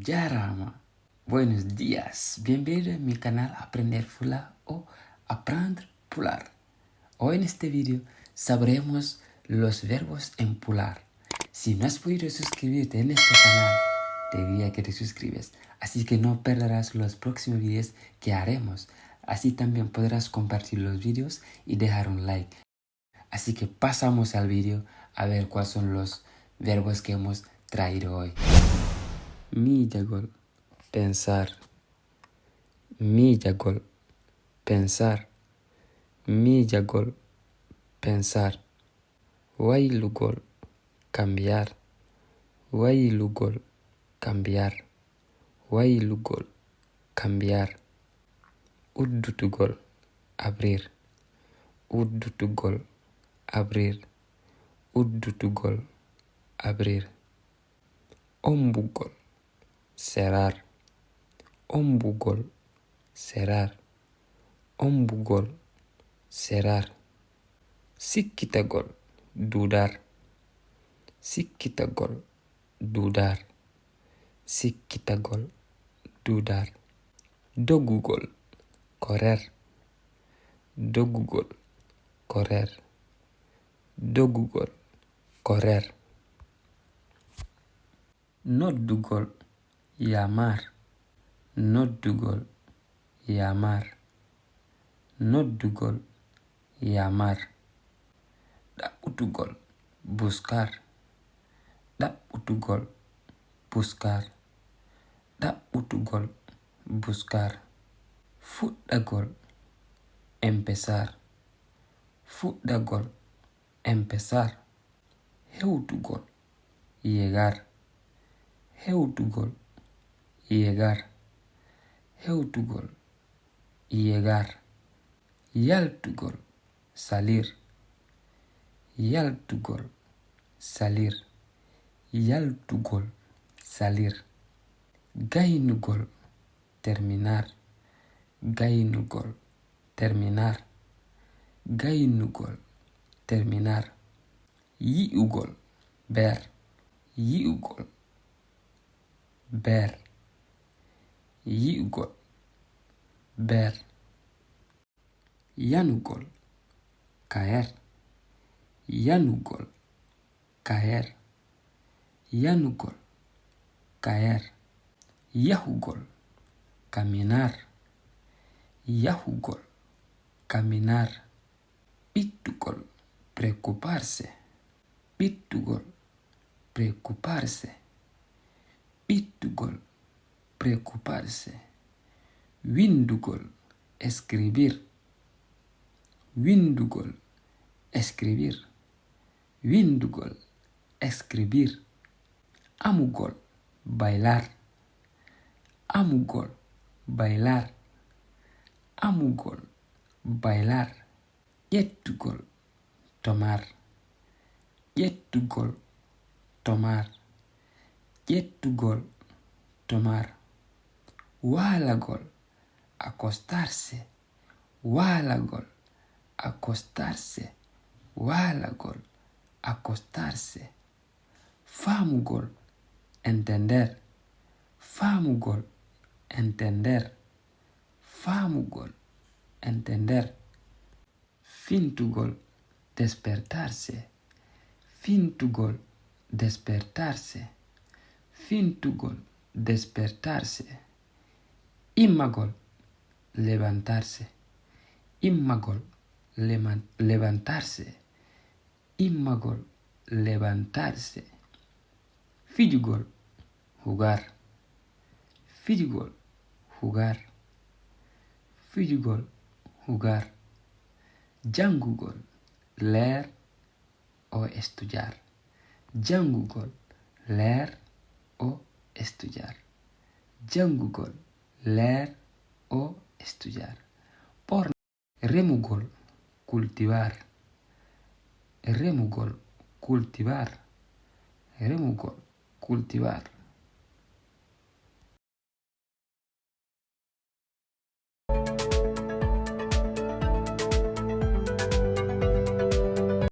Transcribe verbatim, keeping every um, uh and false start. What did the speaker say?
Jarama. Buenos dias. Bienvenido a mi canal Aprender Fula o Aprender Pular. Hoy en este video sabremos los verbos en pular. Si no has podido suscribirte en este canal, te diría que te suscribes. Así que no perderás los próximos videos que haremos. Así también podrás compartir los videos y dejar un like. Así que pasamos al video a ver cuáles son los verbos que hemos traído hoy. Miijagol, pensar. Miijagol, pensar. Miijagol, pensar. Waylugol, cambiar. Waylugol, cambiar. Waylugol, cambiar. Uddutugol, abrir. Uddutugol, abrir. Uddutugol, abrir. Ombugol, cerrar. Ombugol, cerrar. Ombugol, cerrar. Sikkitagol, dudar. Sikkitagol, dudar. Sikkitagol, dudar. Dogugol, correr. Dogugol, correr. Dogugol, correr. Noddugol, llamar. Noddugol, llamar. Noddugol, llamar. Ɗaɓɓutugol, buscar. Ɗaɓɓutugol, buscar. Ɗaɓɓutugol, buscar. Fuɗɗagol, empezar. Fuɗɗagol, empezar. Hewtugol, llegar. Hewtugol, llegar. Hewtugol, llegar. Yaltugol, salir. Yaltugol, salir. Yaltugol, salir. Gaynugol, terminar. Gaynugol, terminar. Gaynugol, terminar. Yi'ugol, ver. Yi'ugol, ver. Yi'ugol, ver. Yanugol, caer. Yanugol, caer. Yanugol, caer. Yahugol, caminar. Yahugol, caminar. Ɓittugol, preocuparse. Ɓittugol, preocuparse. Ɓittugol, preocuparse. Windugol, escribir. Windugol, escribir. Windugol, escribir. Amugol, bailar. Amugol, bailar. Amugol, bailar. Ƴettugol, tomar. Ƴettugol, tomar. Ƴettugol, tomar. Waalagol, acostarse. Waalagol, acostarse. Waalagol, acostarse. Faamugol, entender. Faamugol, entender. Faamugol, entender. Fintugol, despertarse. Fintugol, despertarse. Fintugol, despertarse. Immagol, levantarse. Immagol, leman-, levantarse. Immagol, levantarse. Fijugol, jugar. Fijugol, jugar. Fijugol, jugar. Janngugol, leer o estudiar. Janngugol, leer o estudiar. Janngugol, leer o estudiar. Ɓorn-, remugol, cultivar. Remugol, cultivar. Remugol, cultivar.